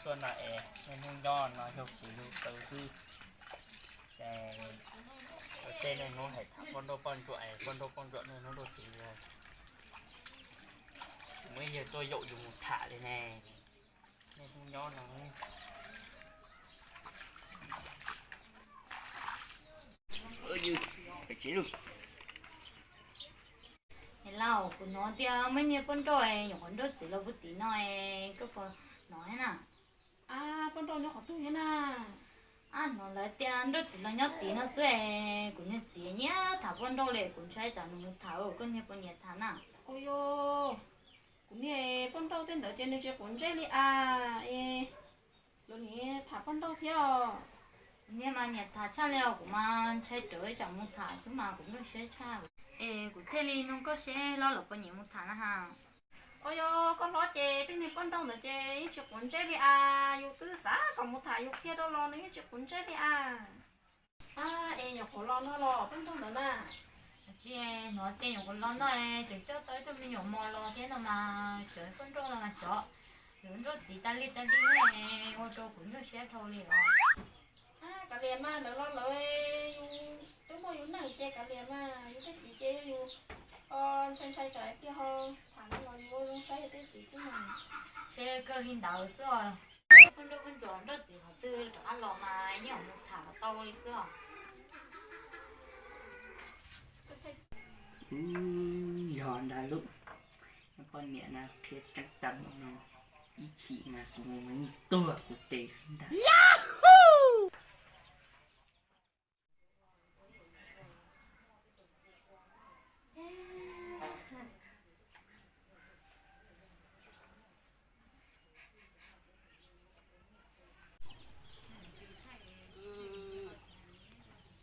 Xua no es niaj hnub nyob no yog kuv yug tau xwb. Ces tej niaj hnub hais tham poj nrauj poj ntsuam es poj nrauj poj ntsuam niaj hnub nrauj txiv, kuv muab yawg tuaj yaum yus mus tham li ne. Niaj hnub nyob no. Niam laus, kuv hnov tias muaj niag poj nrauj es nyuam qhuav nrauj txiv los puag tim no es koj puas hnov thiab na? Poj nrauj nyob qhov twg thiab na? Hnov lawv tias nrauj txiv los nyob tid no xwb es kuv niag txiv nyiam tham poj nrauj li, kuv ntshai tsam nws mus tham, koj niag puas nyiam tham na? Ua yog, kuv niag poj nrauj tej ntawd ces nws tsis quav ntsej li as. Lawv niam tham poj nrauj thiab os. Kuv niag mas nyiam tham tshaj li os, kuv mas ntshai rawv tsam mus tham xwb mas kuv nyuaj siab tshaj. Es kuv thiaj li nug koj seb hlob lawv puas nyiam mus tham na has. Ua yog, koj hlob ces tej niag poj nrauj ntawd ces yeej tsis quav ntsej li as, yus twb xav kom mus tham yus kiag rau los nws yeej tsis quav ntsej li as. Es nyuam qhuav los no los poj nrauj ntawd na? Tsis, hnov tias nyuam qhuav los no es tseem coj tau ib tug me nyuam mos los thiab no mas, cov poj nrauj no mas cov yuav nrauj txiv tas li tas li ne, ua rau kuv nyuaj siab dhau li os. Kav liam mas, lawv los lawv, yus twb muaj yus neej ces kav liam mas, yus tej txiv ces yog yus ntshai ntshai tsam ib pliag ho tham no los yus ua zoo saib yus tej txiv xwb mas. Ntshe kawg li ntawd xwb os. Poj nrauj poj ntsuam nrauj txiv qhov twg rov qab los mas yeej mus tham los tau li xwb os. Yog ntag lauj, poj niam na qhia tseeb tag no, ib chim mas kuv mus yeej tuag kuv tes ntag.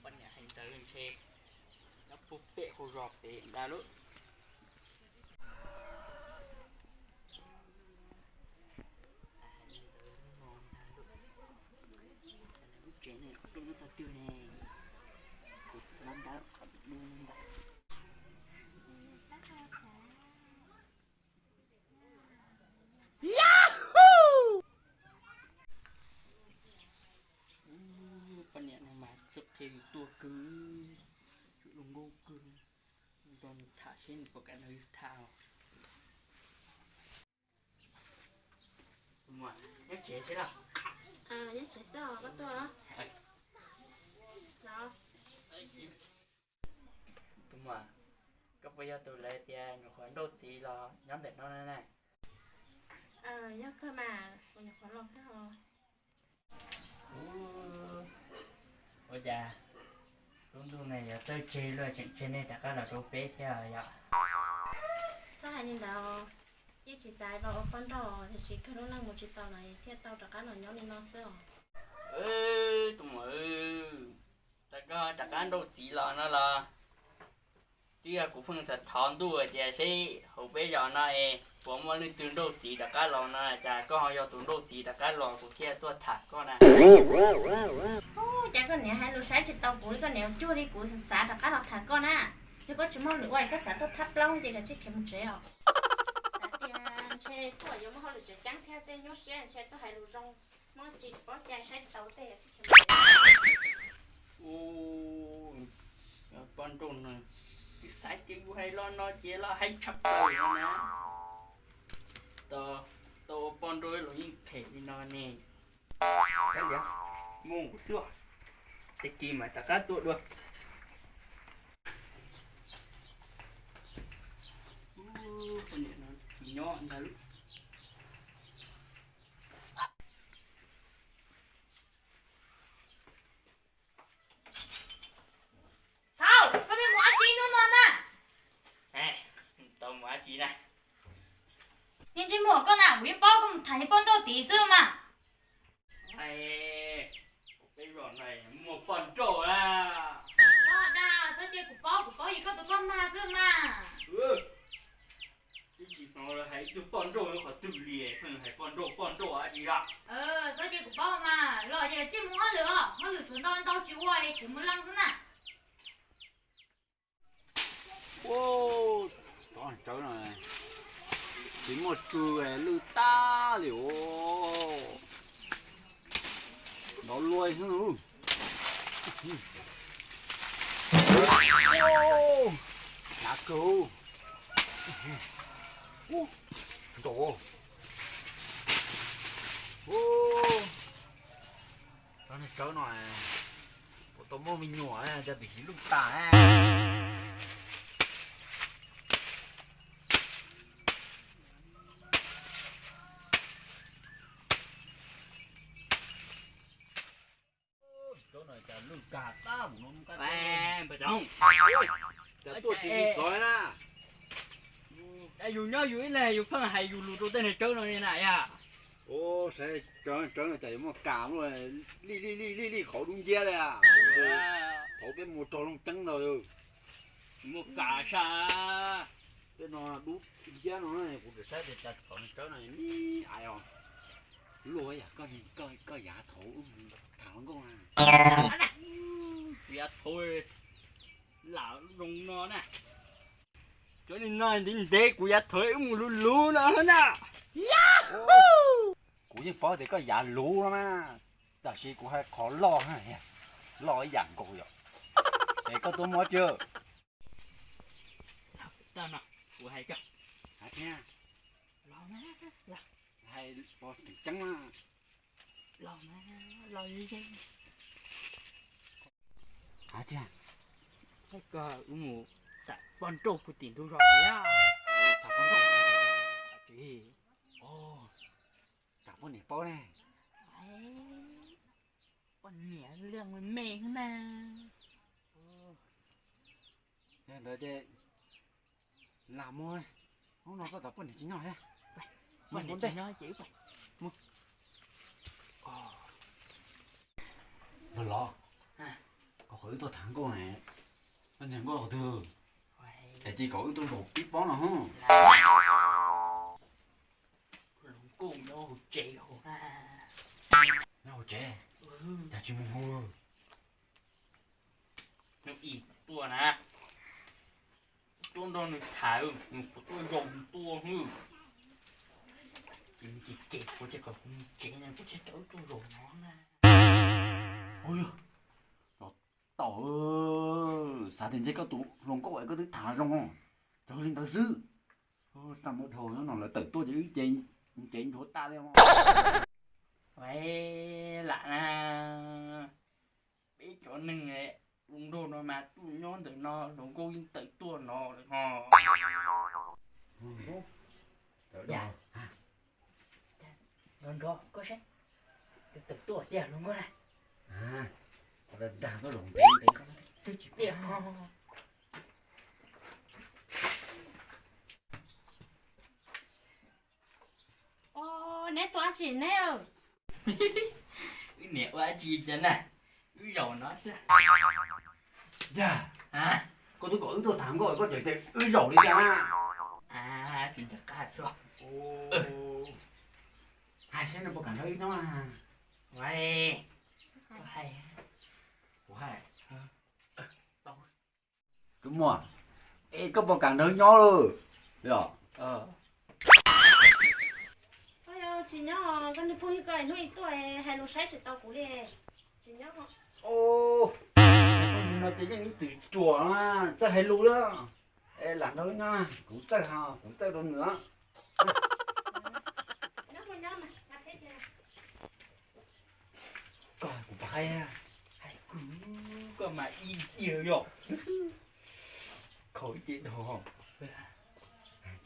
Poj niam hais ntawd ntshe nyob puag pem hauv zos pem ntag lauj. Lub tsev ne, lub nyob tog twg ne? Kuv tus no ntag, qhov tus dub ntag. Poj niam no mas txawj qhia yus tuaj kawg, yus lub nkauj kawg, nrog nws tham seb nws puas kam nrog yus tham os. Nyob tsev xwb los? Nyob tsev xwb os, koj tuaj los? Tus muam, koj puas yog tus lawv tias nyuam qhuav nrauj txiv los nyob ntawm no na? Yog kawg mas, kuv nyuam qhuav los kawg os. Ua cas lub ntuj no yuav txawj tseg luaj, tseem tseg nej rov qab los rau peb thiab yom? Txhob hais li ntawd, yeej tsis xav los ua poj nrauj, tiam sis kawg lub neej mus tsis tau los thiaj tau rov qab los nyob li no xwb os. Tus muam, rov qab, rov qab nrauj txiv los no los? Twb yog kuv pheej thov ntuj tias seb hauv peb zos no es puas muaj leej twg nrauj txiv rov qab los no, cas koj ho yog tus nrauj txiv rov qab los kuv thiaj tuaj tham koj na. Ub, cas koj niam hais lus saib tsis taus kuv li, koj niam cuag li kuv xav xav rov qab los tham koj na. Yog koj tsis muaj hauj lwm ua es koj xav tuaj thab plaub ces kav tsij khiav mus tsev os. Xav tias ntshe tuaj yuav muaj hauj lwm tseem ceeb thiab tej nyuaj siab ntshe tuaj hais lus zoo, muab tsis paub cai saib tsis taus tej. Ub, poj nrauj no, twb xav tias yus hais los no ces los hais tshaj plaws no na. Tau ua poj nrauj los yeej phem li no ne. Mus xwb, tag kis mas rov qab tuaj dua. Poj niam no tsis nyob ntag lauj. Thaum, koj pheej mus dab tsi hnub no na? Tau mus dab tsi na? Niag ntsej muag koj na, kuv yeej paub koj mus tham niag poj nrauj tid xwb mas. Peb zos no muaj poj nrauj na. Txhob dag, txhob cia kuv paub, kuv paub yog koj tus koj mag xwb mas. Twb tsis hnov lawv hais ib tug poj nrauj qhov twg li, pheej hais poj nrauj poj nrauj dab tsi lawm. Txhob cia kuv paub mas, los ces tsij mus hauj lwm os, hauj lwm tshuav ntau ntau tsis ua es tseem mus leej xwb na. Ua, tsov tsawv Muaj tsw lwj tag li os. Nrov luaj xwb. Hnyav kawg. Nkaus. Cov niag tsawb no puas tau muaj me nyuam, cov tim hiv lwj tas. Yus nyob yus ib leeg yus pheej hais yus lus rau tej niag tsawb no li na yog? Ua, saib tsawb no cas yuav muaj kam luaj, lij lij lij lij qhov dub nciab li. Thaum peb mus rog Looj Ceeb ntawd, muaj kam sas. Tej no dub nciab no, kuv tsis saib tias cas qhov niag tsawb no me ais os. Luaj yam koj, koj yav thaum wb mus tham hluas nkauj na. Kuv yav thaum lam zoo no na. Cov niag no ntev ntev kuv yav thaum wb mus luv luv no na. Kuv yeej paub tias koj yav luv no mas, tab sis kuv hais qhov loj, loj ib yam nkaus yom. Es koj tuaj muaj tsi? Kuv hais koj, hais thiab, hais pov tseem ceeb na. Hais thiab, koj wb mus tham poj nrauj puag tim ntug zos tiag. Tham poj nrauj? Tham poj niam paub ne. Poj niam liaj me me na. Yog ntawd ces lam mus, hnub no koj tom poj niam tsis nyob thiab. Los los, koj qhov wb tuaj tham nkauj ne, koj niag nkauj twg es cia kom wb tuaj zaum pib pob no. Hluas nkauj nyob hauv tsev. Nyob hauv tsev? Cas tsis mus hu? Nws ib tuaj na, tuaj nrog nws tham, nws kuv tuaj zaum nws tuaj hwb. Ces nws ces ces kuv ces kom kuv mus tsev no kuv thiaj coj wb tuaj zaum no na. Ua, los tau, xav tias ntshe koj tus hluas nkauj es koj twb tham zoo, yog li ntawd xwb. Tag npaum dhau nyob no lawv tawm tuaj ces wb ces nchuav tag li. Lam na, peb cov neeg zoo nraug no mas tuaj nyob ntawm no hluas nkauj yeej tawm tuaj no lawm ho. Nrov nrov koj saib, tawm tuaj tiag hluas nkauj na. Dag tuaj zaum ntev ntev twb tsis tiag ho. Neb tuaj dab tsi neb? Wb niam ua dab tsi cas na, wb zaum no xwb. Yog, koj twb kom wb tuaj tham nkauj koj tseem tias wb zaum li cas na? Tsis nco qab xwb. Hais saib nws puas kam nrog wb nyob na. Kuv hais, kuv hais. Tus muam, es koj puas kam nrog wb nyob lawm? Yog, tsis nyob, koj niag phooj ywg ko hnub ib tuaj hais lus saib tsis tau kuv li. Tsis nyob. Phooj ywg no ces yeej ib txwm ruam na, txawj hais lus lawm. Es lam nrog wb nyob, kuv txawj, kuv txawj rau nws. Koj kuv pom hais, hais kuv, koj mas ib diav yog khaus ib ce dog.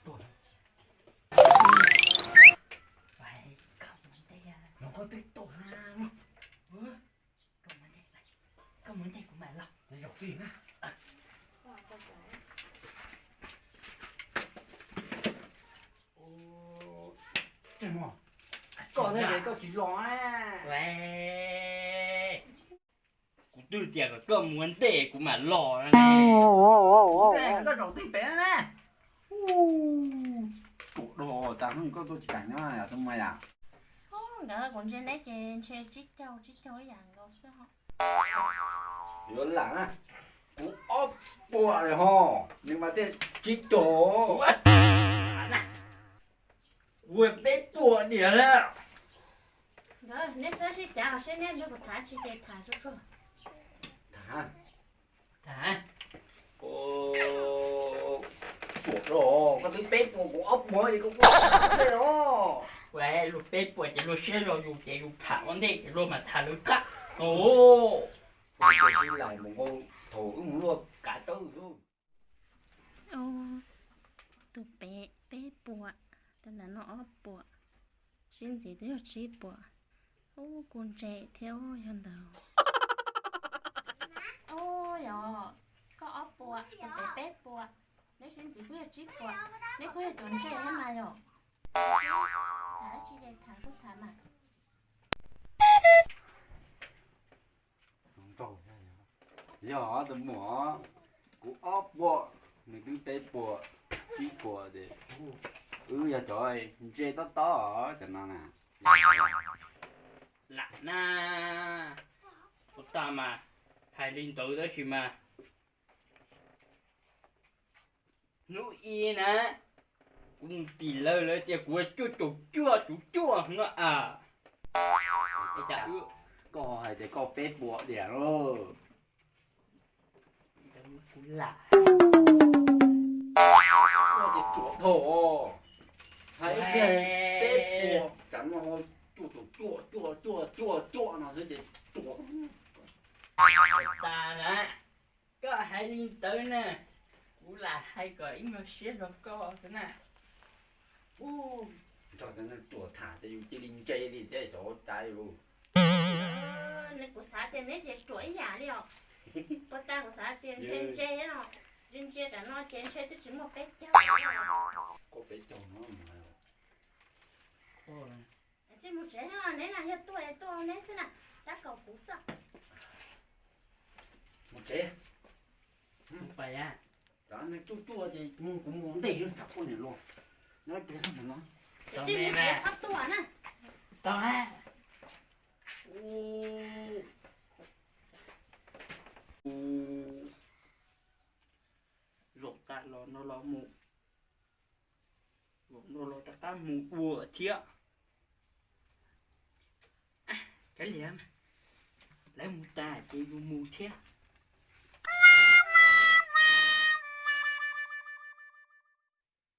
Tuaj, no koj twb tuaj na. Koj mus ntej, kuv mam los. Zaum twj na. Koj ntej koj tsis los na. Kuv twb tias kom koj mus ntej kuv mam los na. Koj zaum twj pem na. Ruam dog tas hnub koj tuaj tsis kam nyob yom tus muam yom. Nkawd kuv ntsia neb ces ntshe tsib caug tsib caug ib yam nkaus xwb ho. Yuav lam na, kuv ob puas lawm ho, nws mas thiaj tsib caug. Ua peb puas diam na. Neb txhob sib cav os, seb neb nrog kuv tham tsis ces tham tsuag tsuag. Tham. Tham. Ua, koj twb peb puas kuv ob puas es koj kuj tham tej os. Ua, luag peb puas ces luag siab zog yus ces yus tham ua ntej ces luag mam tham lawv qab. Ua, sib laim mus nkaus thaum wb mus luaj kav tsawb xwb. Tus pem peb puas, tus nram no ob puas, sib ntxiv twb yog tsib puas. Ub, kuv ntse thiab yog ntawd. Ub, yog koj ob puas, tus pem peb puas, neb sib ntxiv kuj yog tsib puas, neb kuj yog cov ntse thiab mas yom. Tham dab tsi ces tham kuj tham mas. Yog tus muam, kuv ob puas, nws twb peb puas, tsib puas ces wb yog cov ntse tob tob cov no na. Lam na, ua tag mas hais li ntawd tab sis mas hnub ib na, kuv mus tim lawv, lawv tias kuv cuaj caum cuaj cuv cuaj no a. Koj hais tias koj peb puas diam lauj. Kuv lam. Koj ces ruam dhau. Hais tias peb puas, tsam no cuaj caum cuaj cuaj cuaj cuaj cuaj no xwb ces ruam. Tas na, koj hais li ntawd na, kuv lam hais kom ib nyuag siab zog koj xwb na. Ub, nrog cov neeg ruam tham ces yus cia li ntse li thiab xyov cas yus. Neb, kuv xav tias neb ces ruam ib yam li os. Puas tas kuv xav tias ntse ntse no, ntse ntse tam no ces ntshe twb tsis muaj peb caug. Koj peb caug no. Tsis mus tsev, neb na yog tuaj tuaj neb xwb na, tab kaum kuv xwb. Mus tsev. Cov neeg tuaj tuaj ces mus kuv mus ntej lawm, tham poj niam los. Nyob ib pliag no. Tsis mus tsev txhob tuaj na. Tau na. Zaum tas los no los mus, zaum no los rov qab mus ua thiab. Kav liam, lawv mus tas ces yus mus thiab.